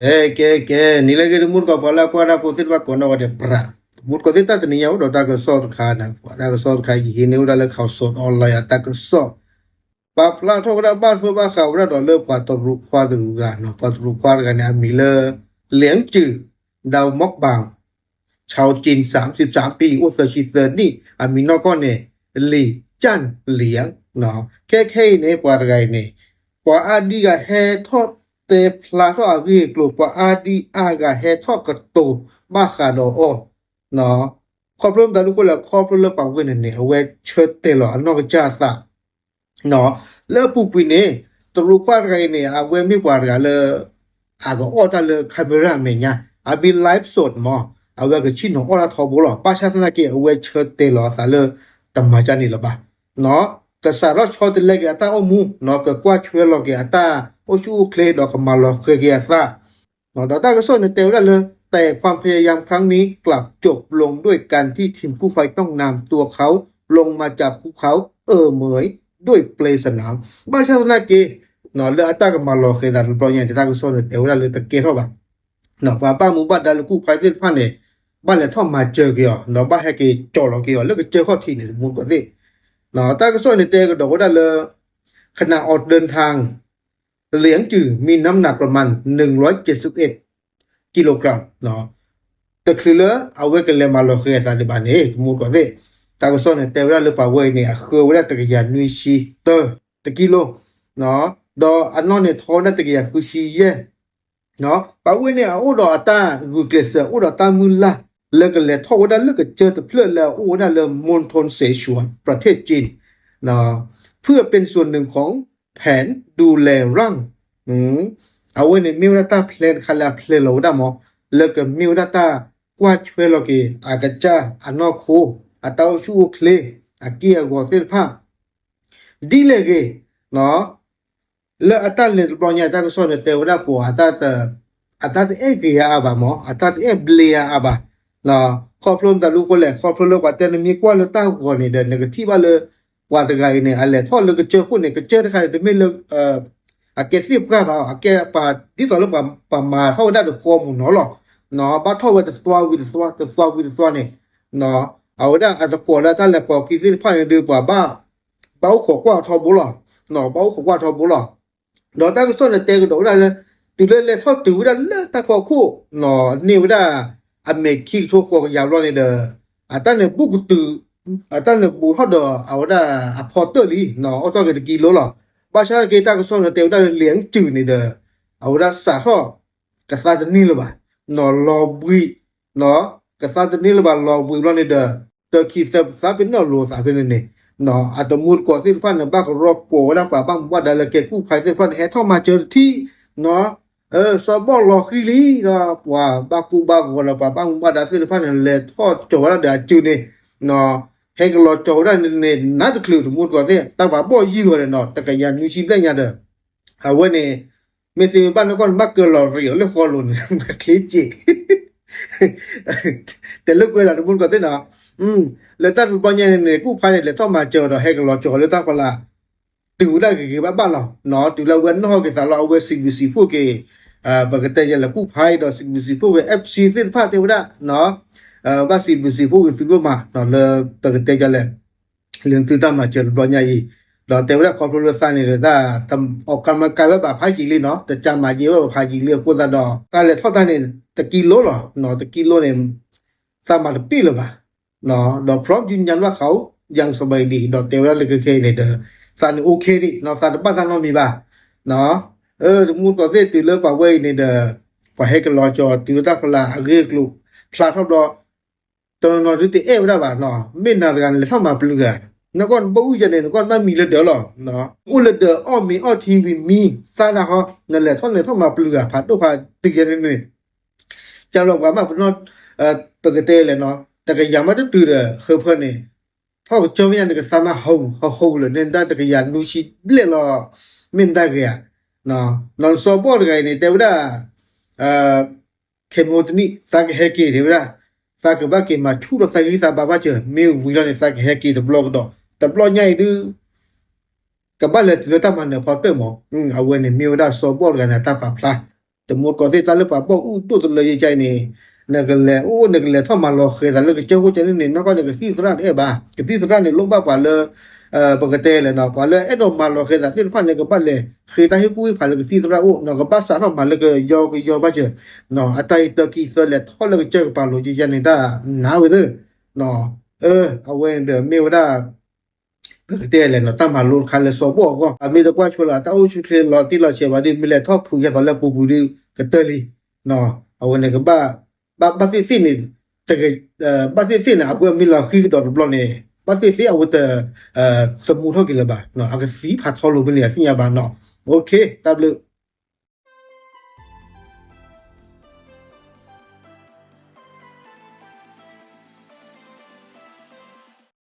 ကဲ ကဲ ကဲ နံၤလၢအဂ့ၤ တမူတကိး ပှၤလၢအကွၢ်တၢ်ဖိသ့ၣ်တဖၣ်ကိးနီၢ်ဂၤဒဲး ပြး တမူတကိးသ့ၣ် တၢ်တနံၤညါအိၣ်ဒီးတၢ်ကစီၣ်တခါန့ၣ် တၢ်ကစီၣ်တခါ ယဟံးန့ၢ်ဝဲဒၣ်လၢ Khaosod Online အတၢ်ကစီၣ် ပာ်ဖျါထီၣ်ဝဲဒၣ်ဘၣ်ထွဲဘၣ်ဃးဝဲဒၣ်ဒီးလၢပှၤတရူးခွါတဂၤနီၤ, ပှၤတရူးခွါတဂၤန့ၣ် အမံၤလၢ လၢကၠူၣ် ဒၢမီၣ်ဘၣ် ชาวจีน สามสิบสามปี အိၣ်သၢဆံသၢနံၣ် အမံၤနီၢ်ကီၢ်န့ၣ် လံၣ်ကၠၣ်လံၣ် ခဲခဲအံၤန့ၣ် ပှၤတဂၤအံၤန့ၣ် ပှၤအါဒံအါဂၤဟဲထီၣ်တဲဖျါထီၣ်အဂ့ၢ်အကျိၤ ပှၤအါဒံအါဂၤဟဲထီၣ်ကတိၤဘၣ်ဃးဒီးအီၤ ခီဖျိမတၤဒုးဃိလဲၣ် ခီဖျိလၢပှၤဝဲန့ၣ်န့ၣ် အဝဲဆၢတဲာ်လီၤအနီၢ်ကစၢ်အသး လၢအပူၤကွံာ်န့ၣ် တရူးခွါတဂၤအံၤန့ၣ် အဝဲမ့ၢ်ပှၤတဂၤလၢ အကအီၣ်တၢ်လၢ camera အမဲာ်ညါ အမ့ၢ် live shot မး အဝဲကဆ့ၣ်နီၤအီၣ်တၢ်ထီဘိလီၤ. ဘၣ်ဆၣ်သနာ်က့ အဝဲဆၢတဲာ်လီၤအသးလၢ တမၤကၢ်န့ၣ်လၢၤဘၣ် ကစးထီၣ်ဆီတလဲက့ၤအတၢ်အိၣ်မူ ကကွၢ်ဆွဲလီၤက့ၤအတၢ်အိၣ်ဆူၣ်အိၣ်ချ့ ဒီးကမၤလီၤဃဲၤက့ၤအသး ဒီးတၢ်ကစီၣ်န့ၣ်တဲဝဲဒၣ်လၢ แต่ความพยายามครั้งนี้กลับจบลงด้วยการที่ทีมกู้ภัยต้องนำตัวเขาลงมาจากภูเขาเอ่อเหมยด้วยเปลสนาม ဘၣ်ဆၣ်သနာ်က့ လၢအတၢ်ကမၤလီၤဃဲၤသးတဘျီညါန့ၣ် တၢ်ကစီၣ်န့ၣ်တဲဝဲဒၣ်လၢတကဲထီၣ်ဘၣ် ပှၤဘၣ်မူဘၣ်ဒါလၢကူၣ်ဖးသ့ၣ်တဖၣ်န့ၣ် ဘၣ်လဲၤထီၣ်မၤစၢၤက့ၤအီၤ ဒီးဘၣ်ဟဲက့ၤကၠီၤလီၤက့ၤအီၤလၢကစၢၢ်ခီၣ်ထံးန့ၣ် တမူတကိးသ့ၣ် တၢ်ကစီၣ်န့ၣ်တဲကဒီးဝဲဒၣ်လၢ ขณะออกเดินทาง เหลียงจื่อมีน้ำหนักประมาณ หนึ่งร้อยเจ็ดสิบเอ็ดกิโลกรัม တချုးလၢအဝဲကလဲၤမၤလီၤဃဲၤအသးဒံးဘၣ်န့ၣ် တမူတကိးသ့ၣ် တၢ်ကစီၣ်န့ၣ်တဲဝဲဒၣ်လၢပှၤဝဲအံၤန့ၣ် အဃၢဝဲဒၣ်တကယၤနွံဆံတၢ တကံလိ ဒီးအနီၢ်န့ၣ်ထီဝဲဒၣ်တကယၤဃုဆံယဲၢ် ပှၤဝဲန့ၣ်အအိၣ်ဒီးအတၢ်ဂုာ်ကျဲးစၢး အိၣ်ဒီးတၢ်မုၢ်လၢ် လၢကလဲၤထီၣ်ဝဲဒၣ်လၢကစၢၢ်တဖျၢၣ်လၢအအိၣ်ဝဲဒၣ်လၢ มณฑลเสฉวน ประเทศจีน เพื่อเป็นส่วนหนึ่งของแผนดูแลร่าง အဝဲန့ၣ်မ့ၢ်ဝဲဒၣ်တၢ် plan တခါလၢအ plan လီၤဝဲဒၣ်မး လၢကမ့ၢ်ဝဲဒၣ်တၢ်ကွၢ်ဆွဲလီၤက့ၤ အကစၢ်အနီၢ်ခိ အတၢ်အိၣ်ဆူၣ်အိၣ်ချ့ အက့ၢ်အဂီၤသ့ၣ်တဖၣ် ဒ်လဲၣ်ဂ့ၤ လၢအတၢ်လဲၤတဘျီညါ တၢ်ကစီၣ်န့ၣ်တဲဝဲဒၣ်ပှၤ အတၢ်တအဲၣ်က့ၤအါအါဘၣ်မး အတၢ်တအဲၣ်ဘျ့အါအါဘၣ် ခီဖျိမတၤဒုးဃိလဲၣ် ခီဖျိလၢပှၤတဲနမ့ၢ်ကွၢ်လၢတၢ်ဂီၤန့ၣ်ဒီး နကထံၣ်ဘၣ်လၢ ပှၤတဂၤအံၤန့ၣ် အလဲၤထီၣ်လၢကစၢၢ်ခိၣ်န့ၣ် ကစၢၢ်တခါန့ၣ် တမ့ၢ်လၢ အကဲသ့ၣ်ပှၢ်ဘၣ် အကဲပှၤ ဒ်သိးလၢပှၤမၤထီၣ်ဝဲဒၣ်ဒီးဃီမုၢ်နီၤလီၤ ဘၣ်ထီၣ်ဝဲတသွါဝံၤတသွါ တသွါဝံၤတသွါန့ၣ် အဝဲဒၣ်အသကိးလၢတၢ်လဲၤပိာ်အခံသ့ၣ်တဖၣ်န့ၣ်ဒီး ပှၤဘၣ် ဘၣ်အိၣ်ခိးကွၢ်ထီဘိလီၤ ဘၣ်အိၣ်ခိးကွၢ်ထီဘိလီၤ ဒီးတၢ်ကစီၣ်န့ၣ်တဲကဒီးဝဲဒၣ်လၢ တုၤလၢလဲၤထီၣ်တုၤဝဲဒၣ်လၢတၢ်ဖီခိၣ် န့ၢ်ဝဲဒၣ် အမဲာ်ခံကထိဃိးကယၤဘျီန့ၣ်ဒီး အတၢ်န့ၣ်ဘူးကတုၤ အတၢ်န့ၣ်ဘူးထီၣ်ဒီးအဝဲဒၣ်အဖီတၢၣ်လံ အိၣ်ထီၣ်က့ၤတကံလိလီၤ ဘၣ်ဆၣ်က့တၢ်ကစီၣ်န့ၣ်တဲဝဲဒၣ်လၢ လၢကၠူၣ်န့ၣ်ဒီး အဝဲဒၣ်စးထီၣ် ကသါတန့ၢ်လၢၤဘၣ် လီၤဘှံး ကသါတန့ၢ်လၢၤဘၣ် လီၤဘှံးဘျီန့ၣ်ဒီး တခံသၢပသးပ့ၤနီၣ်လိာ်သးဖဲန့ၣ်န့ၣ် အတမူတကိးသ့ၣ်တဖၣ်န့ၣ် ဘၣ်ကရီကိးဝဲဒၣ်ပှၤဘၣ်မူဘၣ်ဒါလၢကဲကူၣ်ဖးသ့ၣ်တဖၣ်န့ၣ် ဟဲထီၣ်မၤစၢၤတထံၣ် စီၤဘီၣ်လီၤဃံလံဒီး ပှၤဘၣ်ကူဘၣ်ဂီၤလၢပှၤဘၣ်မူဘၣ်ဒါသ့ၣ်တဖၣ်န့ၣ် လဲၤထီၣ်ကၠီၤဝဲဒၣ်ဒီးအစုန့ၣ် ဟဲကလီၤကၠီၤဝဲဒၣ်န့ၣ် နးတချုးတမူတကိးသ့ၣ် တၢ်ပှၤဘီၣ်ယံၤဂီၤန့ၣ်နီၤ တကယၤနွံဆံဘျဲၣ်ညါဒီး အဝဲန့ၣ် မ့ၢ်သ့မ့ၢ်ဘၣ်န့ၣ်ကီၢ်န့ၣ် ဘၣ်ကၢလီၤရံးအီၤလၢဃီလိၤန့ၣ် ချ့စ့ၣ် တဲလိာ်ကွဲဒီးတမူတကိးသ့ၣ်နီၤ လၢတၢ်တဘျီညါန့ၣ်န့ၣ် ကူၣ်ဖးန့ၣ် လဲၤထီၣ်မၤစၢၤဒီး ဟဲကလီၤကၠီၤလၢတၢ်ဖီလာ် တုၤဝဲဒၣ်ဂ့ၤဂ့ၤဘၣ်ဘၣ်လီၤ တုၤလၢအဝဲနီၣ်ဟီၣ်က့ၤသးလီၤ အဝဲစံးဘျုးစံးဖှိၣ်က့ၤ ပကတဲယဲလၢကူၣ်ဖးဒီး စံးဘျုးစံးဖှိၣ်က့ၤ FC သ့ၣ်တဖၣ်တဲဝဲဒၣ် ဘၣ်စံးဘျုးစံးဖှိၣ်က့ၤ သုဒိၣ်မး လၢပကတဲယဲလဲၣ် လၢသုတၢ်မၤစၢၤတဘျီညါအံၤ ဒီးတဲဝဲဒၣ်ခီဖျိလၢသးန့ၣ်ဒီး တၢ် အီၣ်ကၢမကၤဝဲဘၣ်ဖးယံာ်လံနီၤ တၢ်ကၢ်မၤယံာ်ဝဲဘၣ်ဖးယံာ်လံ အဃိသတးဒီး တၢ်လဲၤထီၣ်တၢ်န့ၣ် တကံလိလီၤ တကံလိန့ၣ် သးမၤတပ့ၢ်လၢၤဘၣ် ဒီး พร้อมยืนยันว่าเขายังสบายดี ဒီးတဲဝဲဒၣ်လၢခဲခဲအံၤန့ၣ်ဒီး သးန့ၣ် OK ဒံး သးတဘၣ်တၢ်နီတမံၤဘၣ် တမူတကိးသ့ၣ်တုၤလၢပှၤဝဲအံၤန့ၣ်ဒီး ပှၤဟဲကလီၤကၠီၤတုၤလၢတၢ်ဖီလာ်အဂ့ၢ်အကျိၤ ဖျါထီၣ်ဘျီ တနီၤနီၤဒုးတအဲၣ်ဝဲဒၣ်ဘၣ်နီၤ မ့ၢ်နၤတဂၤနလဲၤထီၣ်မၤပျုၤဂၤ နကီၢ်နဘီၣ်အူယဲန့ၣ် နကီၢ်နဘၣ်မံၤလၢဒၢးလီၤ အိၣ်လၢဒၢးအီၣ်မ့ၤအီထံဝံၤမံသးဒၣ်ဟီ နလဲၤထီၣ်နလဲၤထီၣ်မၤပျုၤဂၤ ဖးဒိၣ်ဖးတုၤယဲန့ၣ်န့ၣ် ကၢ်လီၤပှၤမးပနီၣ် ပကတဲလဲၣ်နီၤ တကယၤမးတတုၤဒီး ဟၢဖၢန့ၣ် ထီၣ်ကစၢၢ်မ့ၢ်ညါန့ၣ် ကသးမးဟီၣ်ဟီၣ်လၢာ်န့ၣ် တၢ်တကယၤနွံဆံဘျဲၣ်လီၤ မ့ၢ်မတၤဂ့ၤဧါ နီၢ်စီၤဘီၣ်တဂၤအံၤန့ၣ် တဲဝဲဒၣ် ခဲမိတနံၣ် သးကဟဲက့ၤတဲဝဲဒၣ် သးကဘၣ်က့ၤမၤဆူၣ်ထီၣ်သးဂံၢ်သးဘါဘၣ်စၢၤ မ့ၢ်ဝံၤလီၤန့ၣ် သးကဟဲက့ၤတဘျီကဒီး တဘျီညါအံၤဒုး ကဘၣ်လဲၤတုၤလၢတၢ်မၤနၢၤဖီတၢၣ်မး အဝဲန့ၣ်မ့ၢ်ဝဲဒၣ်စီၤဘီၣ်တဂၤန့ၣ် အတၢ်ပာ်ဖျါ တမူတကိးသ့ၣ် တၢ်လၢပှၤဘီၣ်အူဒိၣ်တလၢယကန့ၣ် နကလဲၤအိၣ် နကလဲၤထီၣ်မၤလီၤဃဲၤသးလၢကစၢၢ်ခိၣ်ကန့ၣ်န့ၣ် နီၢ်ကီၢ်န့ၣ် ကသံၣ်သရၣ်တအဲၣ်ဘၣ်. ကသံၣ်သရၣ်န့ၣ် လိၣ်ဘၣ်ပှၤလၢ ပကတဲလဲၣ်နီၤ ပှၤလၢအဲၣ်ဒိးမၤလီၤဃဲၤသးသ့ၣ်တဖၣ်န့ၣ် ကဘၣ်လဲၤဃ့တၢ်ဟ့ၣ်ကူၣ်ဟ့ၣ်ဖးလၢကသံၣ်သရၣ်အိၣ်နီၤ ကဘၣ်စးထီၣ်မၤလၢကယီကယီဘၣ်စၢၤ အတၢ်အံၤတၢ်ခံသၢလဲၤထီၣ်လၢကစၢၢ်ကပၤလိၤယယန့ၣ် တၢ်နးဝဲသ့ၣ် အဝဲန့ၣ်ဒီးမ့ၢ်ဝဲဒၣ် ပကတဲလဲၣ်နီၤ တၢ်မၤလိတခါလၢစီၤဘီၣ်အဂီၢ် အမ့ၢ်တကွၢ်ဆိလီၤ တၢ်အိၣ်ဆူၣ်ချ့လီၤတံၢ်လီၤဆဲးဘၣ်ဒီး မ့ၢ်လဲၤထီၣ်ဖုးယဲသိးလၢပူၤကွံာ်ဒီး ကတၢၢ်လံ အဝဲန့ၣ်ကဘၣ် ဘၣ်သ့ၣ်သ့ၣ်န့ၣ် ဘၣ်သ့ၣ်သ့ၣ်န့ၣ် အဝဲမ့ၢ်လီၤဃံကဒီးတဘျီန့ၣ် ဘၣ်သ့ၣ်သ့ၣ်အဝဲတ သမူထီၣ်က့ၤလၢၤဘၣ် အကသံဖးထီလိာ်မ့ၢ်န့ၣ် အသ့ၣ်ညါဘၣ်နီၤ တၢ်ဘျုး